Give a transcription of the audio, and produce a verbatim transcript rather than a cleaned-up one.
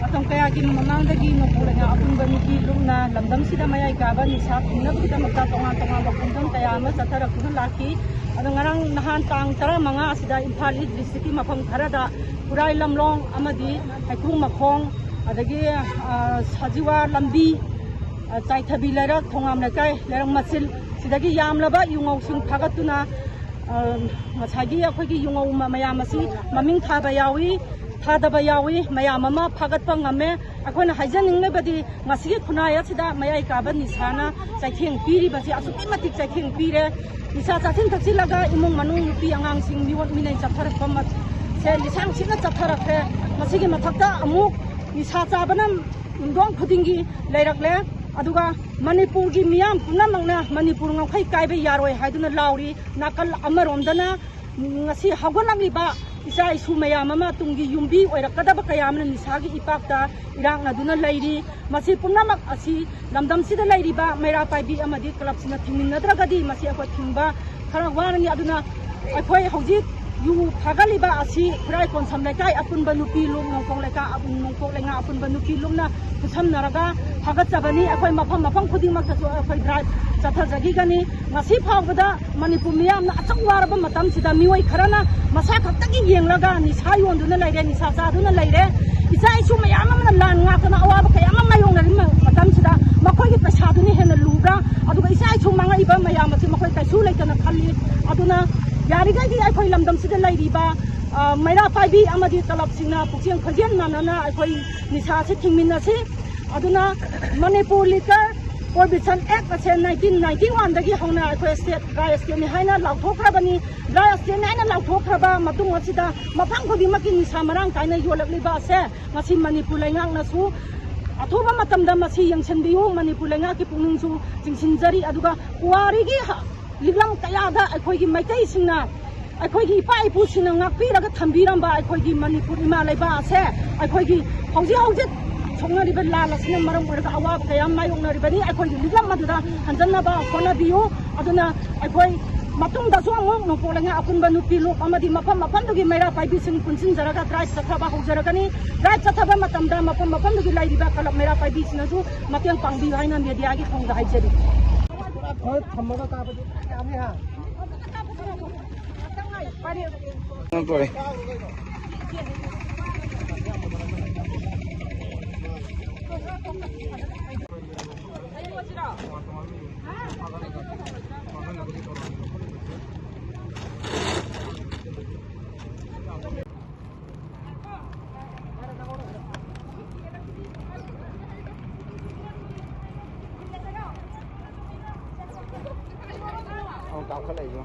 ꯃꯇꯝ ꯀꯌꯥꯒꯤ ꯃꯃꯥꯡꯗꯒꯤ ꯅꯣꯡꯄꯣꯛ ꯂꯩꯉꯥꯛ ꯑꯄꯨꯟꯕ ꯅꯨꯄꯤ ꯂꯨꯞꯅ ꯂꯝꯗꯝꯁꯤꯗ ꯃꯌꯥꯏ ꯀꯥꯕ ꯅꯤꯁꯥ ꯊꯤꯡꯅꯕꯒꯤꯗꯃꯛꯇ ꯇꯣꯉꯥꯟ ꯇꯣꯉꯥꯟꯕ ꯈꯣꯡꯖꯪ ꯀꯌꯥ ꯑꯃ ꯆꯠꯊꯔꯛꯇꯨꯅ ꯂꯥꯛꯈꯤ꯫ ꯑꯗꯣ ꯉꯔꯥꯡ ꯅꯍꯥꯟ ꯇꯥꯡ ꯇꯔꯥꯃꯉꯥ ꯑꯁꯤꯗ ꯏꯝꯐꯥꯜ ꯏꯁ ꯗꯤꯁꯇ꯭ꯔꯤꯛꯀꯤ ꯃꯐꯝ ꯈꯔꯗ ꯈꯨꯔꯥꯏ ꯂꯝꯂꯣꯡ ꯑꯃꯗꯤ ꯍꯩꯀ꯭ꯔꯨ ꯃꯈꯣꯡ, ꯑꯗꯒꯤ, ꯑ, ꯁꯖꯤꯋꯥ ꯂꯝꯕꯤ, ꯑ, ꯆꯥꯏꯊꯕꯤ ꯂꯩꯔꯛ, ꯊꯣꯉꯥꯝ ꯂꯩꯀꯥꯏ, ꯂꯩꯔꯛ ꯃꯆꯤꯜ, ꯁꯤꯗꯒꯤ ꯌꯥꯝꯂꯕ ꯌꯨꯉꯧꯁꯤꯡ ꯐꯥꯒꯠꯇꯨꯅ, ꯑ, ꯉꯁꯥꯏꯒꯤ ꯑꯩꯈꯣꯏꯒꯤ ꯌꯨꯉꯧ ꯃ-, ꯃꯌꯥꯝ ꯑꯁꯤ ꯃꯃꯤꯡ ꯊꯥꯕ ꯌꯥꯎꯏ, ꯊꯥꯗꯕ ꯌꯥꯎꯏ, ꯃꯌꯥꯝ ꯑꯃ ꯐꯥꯒꯠꯄ ꯉꯝꯃꯦ꯫ ꯑꯩꯈꯣꯏꯅ ꯍꯥꯏꯖꯅꯤꯡꯂꯤꯕꯗꯤ ꯉꯁꯤꯒꯤ ꯈꯨꯟꯅꯥꯏ ꯑꯁꯤꯗ ꯃꯌꯥꯏ ꯀꯥꯕ ꯅꯤꯁꯥꯅ ꯆꯩꯊꯦꯡ ꯄꯤꯔꯤꯕꯁꯤ ꯑꯁꯨꯛꯀꯤ ꯃꯇꯤꯛ ꯆꯩꯊꯦꯡ ꯄꯤꯔꯦ꯫ ꯅꯤꯁꯥ ꯆꯥꯁꯤꯟ ꯊꯛꯆꯤꯜꯂꯒ ꯏꯃꯨꯡ ꯃꯅꯨꯡ ꯅꯨꯄꯤ ꯑꯉꯥꯡꯁꯤꯡ ꯃꯤꯑꯣꯠ ꯃꯤꯅꯩ ꯆꯠꯊꯔꯛꯄ ꯃ-, ꯁꯦ ꯂꯤꯁꯥꯡ ꯁꯤꯠꯅ ꯆꯠꯊꯔꯛꯈ꯭ꯔꯦ꯫ ꯃꯁꯤꯒꯤ ꯃꯊꯛꯇ ꯑꯃꯨꯛ ꯅꯤꯁꯥ ꯆꯥꯕꯅ ꯌꯨꯝꯊꯣꯡ ꯈꯨꯗꯤꯡꯒꯤ ꯂꯩꯔꯛꯂꯦ꯫ ꯑꯗꯨꯒ ꯃꯅꯤꯄꯨꯔꯒꯤ ꯃꯤꯌꯥꯝ ꯄꯨꯝꯅꯃꯛꯅ ꯃꯅꯤꯄꯨꯔ ꯉꯝꯈꯩ ꯀꯥꯏꯕ ꯌꯥꯔꯣꯏ ꯍꯥꯏꯗꯨꯅ ꯂꯥꯎꯔꯤ꯫ ꯅꯥꯀꯜ ꯑꯃꯔꯣꯝꯗꯅ ꯉꯁꯤ ꯍꯧꯒꯠꯂꯛꯂꯤꯕ ꯏꯆꯥ ꯏꯁꯨ ꯃꯌꯥꯝ ꯑꯃ, ꯇꯨꯡꯒꯤ ꯌꯨꯝꯕꯤ ꯑꯣꯏꯔꯛꯀꯗꯕ ꯀꯌꯥ ꯑꯃꯅ ꯅꯤꯁꯥꯒꯤ ꯏꯄꯥꯛꯇ ꯏꯔꯥꯛꯅꯗꯨꯅ ꯂꯩꯔꯤ꯫ ꯃꯁꯤ ꯄꯨꯝꯅꯃꯛ ꯑꯁꯤ ꯂꯝꯗꯝꯁꯤꯗ ꯂꯩꯔꯤꯕ ꯃꯩꯔꯥ ꯄꯥꯏꯕꯤ ꯑꯃꯗꯤ ꯀ꯭ꯂꯕꯁꯤꯡꯅ ꯊꯤꯡꯃꯤꯟꯅꯗ꯭ꯔꯒꯗꯤ ꯃꯁꯤ ꯑꯩꯈꯣꯏ ꯊꯤꯡꯕ ꯈꯔ ꯋꯥꯔꯅꯤ꯫ ꯑꯗꯨꯅ ꯑꯩꯈꯣꯏ ꯍꯧꯖꯤꯛ ꯌꯨ ꯐꯥꯒꯠꯂꯤꯕ ꯑꯁꯤ ꯈꯨꯔꯥꯏ ꯀꯣꯟꯁꯝ ꯂꯩꯀꯥꯏ ꯑꯄꯨꯟꯕ ꯅꯨꯄꯤ ꯂꯨꯞ, ꯅꯣꯡꯄꯣꯛ ꯂꯩꯀꯥ, ꯅꯣꯡꯄꯣꯛ ꯂꯩꯉꯥꯛ ꯑꯄꯨꯟꯕ ꯅꯨꯄꯤ ꯂꯨꯞꯅ ꯈꯨꯠꯁꯝꯅꯔꯒ ꯐꯥꯒꯠꯆꯕꯅꯤ꯫ ꯑꯩꯈꯣꯏ ꯃꯐꯝ ꯃꯐꯝ ꯈꯨꯗꯤꯡꯃꯛꯇꯁꯨ ꯑꯩꯈꯣꯏ ꯗ꯭ꯔꯥꯏꯚ ꯆꯠꯊꯖꯈꯤꯒꯅꯤ꯫ ꯉꯁꯤ ꯐꯥꯎꯕꯗ ꯃꯅꯤꯄꯨꯔ ꯃꯤꯌꯥꯝꯅ ꯑꯆꯧ ꯋꯥꯔꯕ ꯃꯇꯝꯁꯤꯗ ꯃꯤꯑꯣꯏ ꯈꯔꯅ ꯃꯁꯥ ꯈꯛꯇꯒꯤ ꯌꯦꯡꯂꯒ ꯅꯤꯁꯥ ꯌꯣꯟꯗꯨꯅ ꯂꯩꯔꯦ, ꯅꯤꯁꯥ ꯆꯥꯗꯨꯅ ꯂꯩꯔꯦ꯫ ꯏꯆꯥ ꯏꯁꯨ ꯃꯌꯥꯝ ꯑꯃꯅ ꯂꯥꯟ ꯉꯥꯛꯇꯅ ꯑꯋꯥꯕ ꯀꯌꯥ ꯑꯃ ꯃꯥꯌꯣꯛꯅꯔꯤ ꯃ-, ꯃꯇꯝꯁꯤꯗ ꯃꯈꯣꯏꯒꯤ ꯄꯩꯁꯥꯗꯨꯅ ꯍꯦꯟꯅ ꯂꯨꯕ꯭ꯔꯥ? ꯑꯗꯨꯒ ꯏꯆꯥ ꯏꯁꯨ ꯃꯥꯡꯉꯛꯏꯕ ꯃꯌꯥꯝ ꯑꯁꯤ ꯃꯈꯣꯏ ꯀꯩꯁꯨ ꯂꯩꯇꯅ ꯈꯜꯂꯤ꯫ ꯑꯗꯨꯅ ꯌꯥꯔꯤꯈꯩꯗꯤ ꯑꯩꯈꯣꯏ ꯂꯝꯗꯝꯁꯤꯗ ꯂꯩꯔꯤꯕ, ꯑ, ꯃꯩꯔꯥ ꯄꯥꯏꯕꯤ ꯑꯃꯗꯤ ꯀ꯭ꯂꯕꯁꯤꯡꯅ ꯄꯨꯛꯆꯦꯜ ꯈꯣꯏꯖꯦꯜ ꯃꯥꯟꯅꯅ ꯑꯩꯈꯣꯏ ꯅꯤꯁꯥ ꯑꯁꯤ ꯊꯤꯡꯃꯤꯟꯅꯁꯤ꯫ ꯑꯗꯨꯅ ꯃꯅꯤꯄꯨꯔ ꯂꯤꯀꯔ ꯄ꯭ꯔꯣꯍꯤꯕꯤꯁꯟ ꯑꯦꯛ ꯑꯁꯦ ꯅꯥꯏꯟꯇꯤꯟ ꯅꯥꯏꯟꯇꯤ ꯋꯥꯟꯗꯒꯤ ꯍꯧꯅ ꯑꯩꯈꯣꯏ ꯁ꯭ꯇꯦꯠ ꯗ꯭ꯔꯥꯏ ꯁ꯭ꯇꯦꯠꯅꯤ ꯍꯥꯏꯅ ꯂꯥꯎꯊꯣꯛꯈ꯭ꯔꯕꯅꯤ꯫ ꯗ꯭ꯔꯥꯏ ꯁ꯭ꯇꯦꯠꯅꯤ ꯍꯥꯏꯅ ꯂꯥꯎꯊꯣꯛꯈ꯭ꯔꯕ ꯃꯇꯨꯡ ꯑꯁꯤꯗ ꯃꯐꯝ ꯈꯨꯗꯤꯡꯃꯛꯀꯤ ꯅꯤꯁꯥ ꯃꯔꯥꯡ ꯀꯥꯏꯅ ꯌꯣꯜꯂꯛꯂꯤꯕ ꯑꯁꯦ ꯉꯁꯤ ꯃꯅꯤꯄꯨꯔ ꯂꯩꯉꯥꯛꯅꯁꯨ ꯑꯊꯨꯕ ꯃꯇꯝꯗ ꯃꯁꯤ ꯌꯦꯡꯁꯤꯟꯕꯤꯌꯨ꯫ ꯃꯅꯤꯄꯨꯔ ꯂꯩꯉꯥꯛꯀꯤ ꯄꯨꯛꯅꯤꯡꯁꯨ ꯆꯤꯡꯁꯤꯟꯖꯔꯤ꯫ ꯑꯗꯨꯒ ꯄꯨꯋꯥꯔꯤꯒꯤ ꯍ-, ꯂꯤꯛꯂꯝ ꯀꯌꯥꯗ ꯑꯩꯈꯣꯏꯒꯤ ꯃꯩꯇꯩꯁꯤꯡꯅ ꯑꯩꯈꯣꯏꯒꯤ ꯏꯄꯥ ꯏꯄꯨꯁꯤꯡꯅ ꯉꯥꯛꯄꯤꯔꯒ ꯊꯝꯕꯤꯔꯝꯕ ꯑꯩꯈꯣꯏꯒꯤ ꯃꯅꯤꯄꯨꯔ ꯏꯃꯥ ꯂꯩꯕꯥꯛ ꯑꯁꯦ ꯑꯩꯈꯣꯏꯒꯤ ꯍꯧꯖꯤꯛ ꯍꯧꯖꯤꯛ ꯊꯣꯛꯅꯔꯤꯕ ꯂꯥꯟ ꯑꯁꯤꯅ ꯃꯔꯝ ꯑꯣꯏꯔꯒ ꯑꯋꯥꯕ ꯀꯌꯥ ꯑꯃ ꯃꯥꯌꯣꯛꯅꯔꯤꯕꯅꯤ꯫ ꯑꯩꯈꯣꯏꯒꯤ ꯂꯤꯛꯂꯝ ꯑꯗꯨꯗ ꯍꯟꯖꯟꯅꯕ ꯍꯣꯠꯅꯕꯤꯌꯨ꯫ ꯑꯗꯨꯅ ꯑꯩꯈꯣꯏ ꯃꯇꯨꯡꯗꯁꯨ ꯑꯃꯨꯛ ꯅꯣꯡꯄꯣꯛ ꯂꯩꯉꯥꯛ ꯑꯄꯨꯟꯕ ꯅꯨꯄꯤ ꯂꯨꯞ ꯑꯃꯗꯤ ꯃꯐꯝ ꯃꯐꯝꯗꯨꯒꯤ ꯃꯩꯔꯥ ꯄꯥꯏꯕꯤꯁꯤꯡ ꯄꯨꯟꯁꯤꯟꯖꯔꯒ ꯗ꯭ꯔꯥꯏꯚ ꯆꯠꯊꯕ ꯍꯧꯖꯔꯛꯀꯅꯤ꯫ ꯗ꯭ꯔꯥꯏꯚ ꯆꯠꯊꯕ ꯃꯇꯝꯗ ꯃꯐꯝ ꯃꯐꯝꯗꯨꯒꯤ ꯂꯩꯔꯤꯕ ꯀ꯭ꯂꯕ ꯃꯩꯔꯥ ꯄꯥꯏꯕꯤꯁꯤꯡꯅꯁꯨ ꯃꯇꯦꯡ ꯄꯥꯡꯕꯤꯌꯨ ꯍꯥꯏꯅ ꯃꯦꯗꯤꯌꯥꯒꯤ ꯊꯣꯡꯗ ꯍꯥꯏꯖꯔꯤ꯫ ꯊꯝꯃꯒ ꯀꯥꯕꯗꯤ ꯌꯥꯅꯤ ꯍꯥ? ꯑꯃꯨꯛ ꯀꯥꯞꯈꯠꯂꯛꯏꯕꯣ꯫